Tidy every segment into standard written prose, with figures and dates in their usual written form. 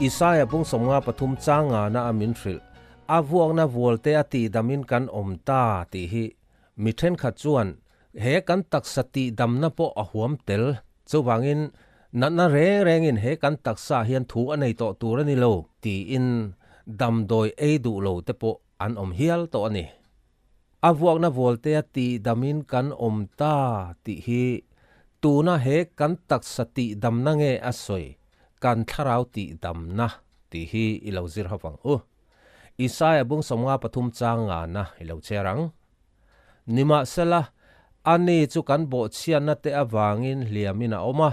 Isaia bung 53 chang ngana a min hrilh, a vuakna vualte a tihdamin kan awm ta tih hi mi thenkhat chuan he kan taksa tihdamna pawh a huam tel. Chuvangin natna reng rengin he kan taksa hian thu a nei tawh tur a ni lo tiin damdawi ei duh lo te pawh an awm hial tawh a ni. A vuakna vualtea tihdamin kan awm ta tih hi tuna he kan taksa tihdamna nge a sawi, kan thlarau tihdamna tih hi i lo zir ho vang u. Isaia bung 53 chang ngana i lo chhiar ang. Nimahsela, ani chu kan bawhchhiatna te avangin hliamin a awm a,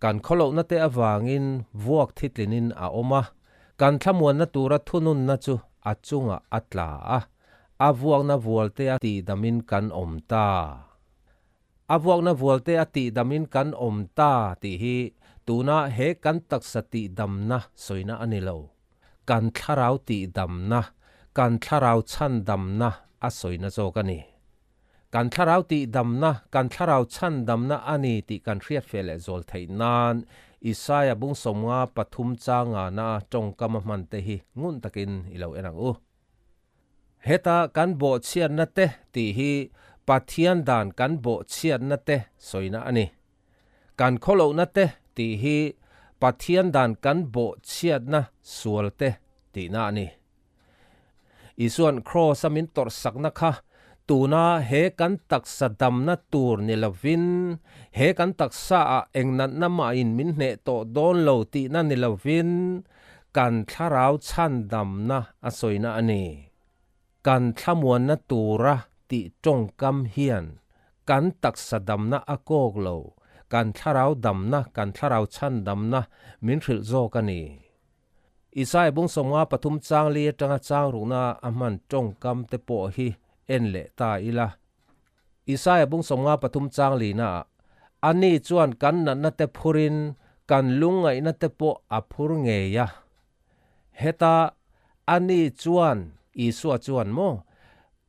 kan khawlohna te avangin vuak thitlinin a awm a, kan thlamuanna tura thununna chu a chungah a tla a. A vuakna vualte a tihdamin kan awm ta. A vuakna vualte a tihdamin kan awm ta tih hi tuna he kan taksa tihdamna sawina a ni lo. Kan thlarau tihdamna, kan thlarau chhandamna a sawina zawk a ni. Kan thlarau tihdamna, kan thlarau chhandamna a ni tih kan hriat fe leh zawl theih nan Isaia bung 53 chang ngana tawngkam a hman te hi ngun takin i lo en ang u. Heta kan bawhchhiatna te tih hi Pathian dan kan bawhchhiatna te sawina a ni. Kan khawlohna te tih hi Pathian dan kan bawhchhiatna sual te tihna a ni. Isuan Kraws a min tawrhsakna kha tuna he kan taksa damna tur ni lovin, he kan taksa ah eng natna mahin min hneh tawh dawn lo tihna ni lovin, Kan thlarau chhandamna a sawina a ni. Kan thlamuanna tura tih tawngkam hian kan taksa damna a kawk lo, kan thlarau damna, kan thlarau chhandamna min hrilh zawk a ni. Isaiah bung 53 chang li atanga chang rukna a hman tawngkam te pawh hi en leh ta ila. Isaiah bung 53 chang lina ah, Ani chuan kan natna te phurin kan lungngaihna te pawh a phur ngei a. Heta ani chuan, Isua chuan maw,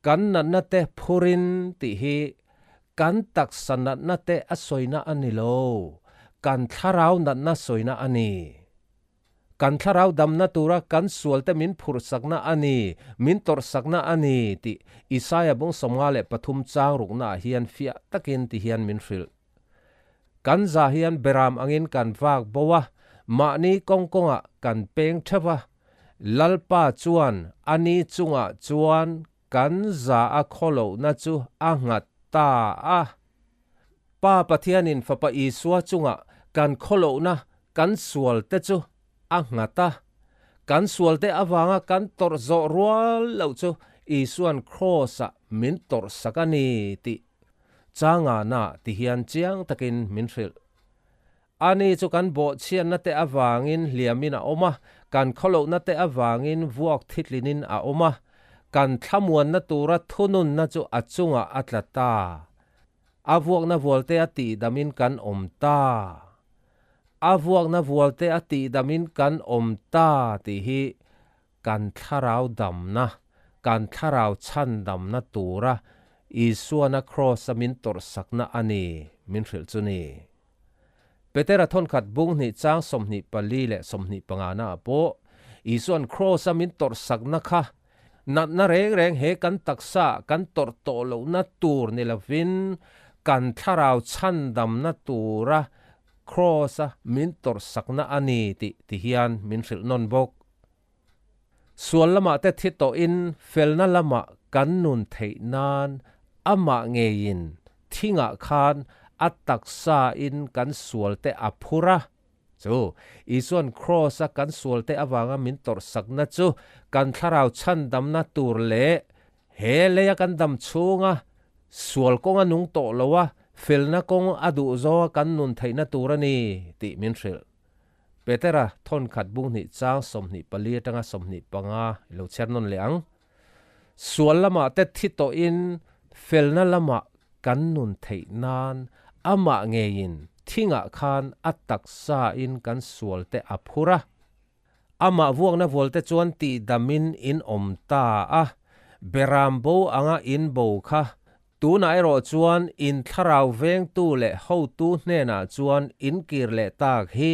kan natna te phurin tih hi kan taksa natna te a sawina a ni lo, kan thlarau natna sawina a ni. Kan thlarau damna tura kan sualte min phurhsakna a ni, min tawrhsakna a ni tih Isaia bung 53 chang ruknaah hian fiah takin ti hian min hrilh. Kan za hian beram angin kan vak bo a, mahni kawng kawngah kan peng theuh a, Lalpa chuan ani chungah chuan kan za a khawlohna chu a nghat ta a. Pa Pathianin Fapa Isua chungah kan khawlohna kan sualte chu a nghat a. Kan sualte avanga kan tawrh zawh rual loh chu Isuan Kraws-ah min tawrhsak a ni tih changana ti hian chiang takin min hrilh. Ani chu kan bawhchhiatna te avangin hliamin a awm a, kan khawlohna te avangin vuak thitlinin a awm a, kan thlamuanna tura thununna chu a chungah a tla ta. A vuakna vualte a tihdamin kan awm ta. A vuakna vualte a tihdamin kan awm ta tih hi kan thlarau damna, kan thlarau chhandamna tura Isuana Kraws-a min tawrhsakna a ni, min hrilh chu ni. Petera thawnkhat bung hnih chang 24 leh 25 naah pawh Isuan Kraws-a min tawrhsakna kha natna reng reng he kan taksa kan tawrh tawh lohna tur ni lovin kan thlarau chhandamna tura Kraws-a min tawrhsakna a ni tih ti hian min hrilh nawn bawk. Sual lamah te thi tawhin felna lamah kan nun theih nan amah ngeiin thingah khan a taksa in kan sual te a phur a. Chu Isuan Kraws-a kan sual te avanga min tawrhsakna chu kan thlarau chhandamna tur leh he leia kan dam chhunga sual kawnga nung tawh loa felna kawng a duh zawnga kan nun theihna tur a ni tih min hrilh. Petera thawnkhat bung hnih chang 24 atanga 25 i lo chhiar nawn leh ang. Sual lamah te thi tawhin felna lamah kan nun theih nan amah ngeiin thingah khan a taksa in kan sual te a phur a. Amah vuakna vual te chuan tihdamin in awm ta a, beram bo anga in bo kha tunah erawh chuan in thlarau vengtu leh hotu hnenah chuan in kir leh tak hi.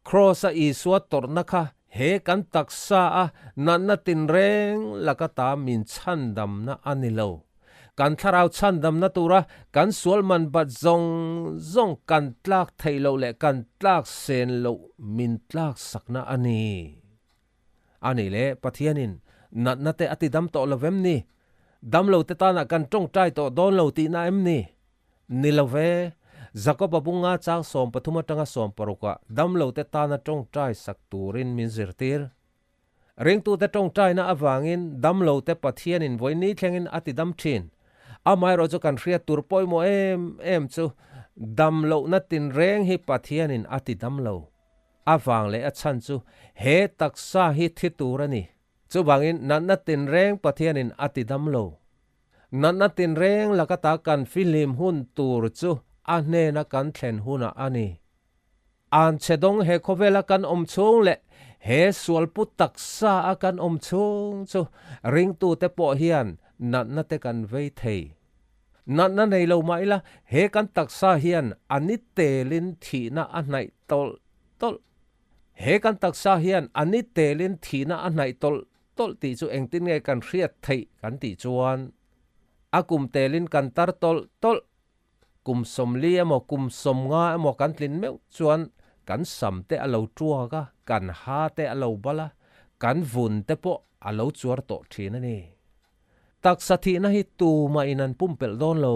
Kraws-a Isua tawrhna kha he kan taksa a natna tinreng laka ta min chhandamna a ni lo. Kan thlarau chhandamna tura kan sual man bat zawng zawng kan tlak theih loh leh kan tlak sen loh min tlak sakna a ni. A nih leh Pathianin natna te a ti dam tawh lo vem ni? Dam lo te tanah kan tawngtai tawh dawn lo tihna em ni? Ni lo ve. Jakob-a bunga chang 13 atanga 16 ah dam lo te tana tawngtai sak turin min zirtir. Ringtute tawngtaina avangin dam lo te Pathianin vawi ni thlengin a ti dam thin. Amaherawh chu kan hriat tur pawimawh em em chu dam lohna tinreng hi Pathianin a ti dam lo. Avang leh a chhan chu he taksa hi thi tur a ni. Chuvangin natna tinreng Pathianin a ti dam lo. Natna tinreng laka ta kan fihlim hun tur chu a hnena kan thlen hunah a ni. An chhe dawng he khawvela kan awm chhung leh he sualpu taksa a kan awm chhung chu ringtute pawh hian natna te kan vei thei. Natna nei lo mah ila he kan taksa hian a ni telin thihna a hnaih tawlh tawlh. He kan taksa hian a ni telin thihna a hnaih tawlh tawlh tih chu engtin nge kan hriat theih kan tih chuan a kum telin kan tar tawlh tawlh. Kum 40 emaw kum 50 emaw kan tlin meuh chuan kan sam te a lo tuak a, kan ha te a lo bal a, kan vun te pawh a lo chuar tawh thin a ni. Taksa thihna hi tumah in an pumpelh dawn lo.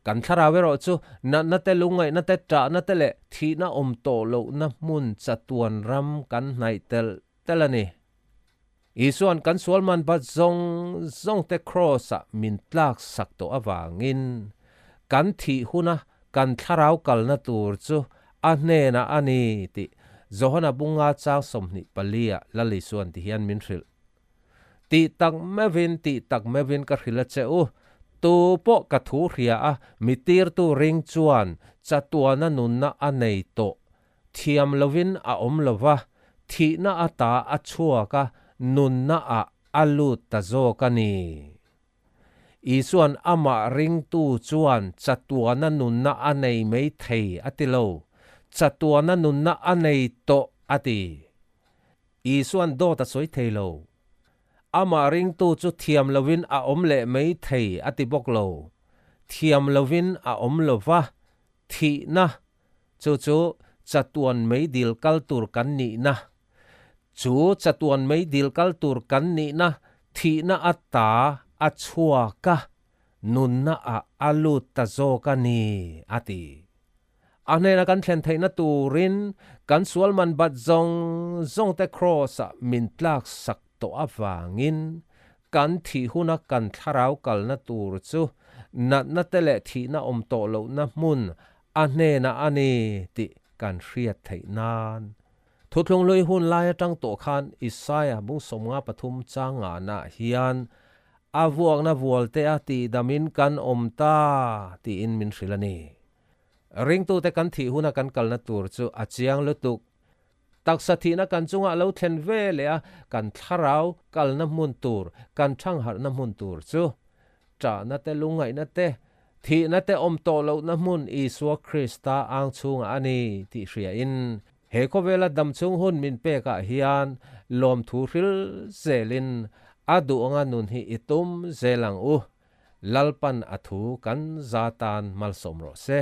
Kan thlarau erawh chu natna te lungngaihna te tahna te leh thihna awm tawh lohna hmun chatuan ram kan hnaih telh telh a ni. Isuan kan sual man bat zawng zawng te Kraws-ah min tlak sak tawh avangin kan thih huna kan thlarau kalna tur chu a hnenah a ni tih Johana bunga chang 24 ah Lal Isuan ti hian min hrilh. Tih tak meuhin, tih tak meuhin ka hrilh a che u. Tu pawh ka thu hria a, mi tirtu ring chuan chatuana nunna a nei tawh. Thiam lovin a awm lo va, thihna ata a chhuak a, nunna ah a lut ta zawk a ni. Isuan amah ringtu chuan chatuana nunna a nei mai thei a ti lo, chatuana nunna a nei tawh a ti. Isuan dawt a sawi thei lo. Amah ringtu chu thiam lovin a awm leh mai thei a ti bawk lo. Thiam lovin a awm lo va, thihna, chu chu chatuan meidil kal tur kan nihna. Chu chatuan meidil kal tur kan nihna thihna ata a chhuak a, nunna ah a lut ta zawk a ni, a ti. A hnena kan thlen theihna turin kan sual man bat zawng zawng te Kraws-ah min tlak sak tawh avangin kan thih huna kan thlarau kalna tur chu natna te leh thihna awm tawh lohna hmun a hnenah a ni tih kan hriat theih nan. Thuthlung hlui hun lai atang tawh khan Isaia bung 53 chang ngahnaah hian a vuakna vualte a tihdamin kan awm ta tiin min hrilh a ni. Ringtute kan thih huna kan kalna tur chu a chiang lutuk. Taksa thihna kan chungah lo thlen ve leh a, kan thlarau kalna hmun tur, kan thangharhna hmun tur chu ṭahna te, lungngaihna te, thihna te awm tawh lohna hmun Isua Krista ang chhungah a ni tih hriain he khawvela damchhung hun min pekah hian lawmthu hril zelin a duh anga nun hi i tum zel ang u. Lalpan a thu kan za tan malsawm rawh se.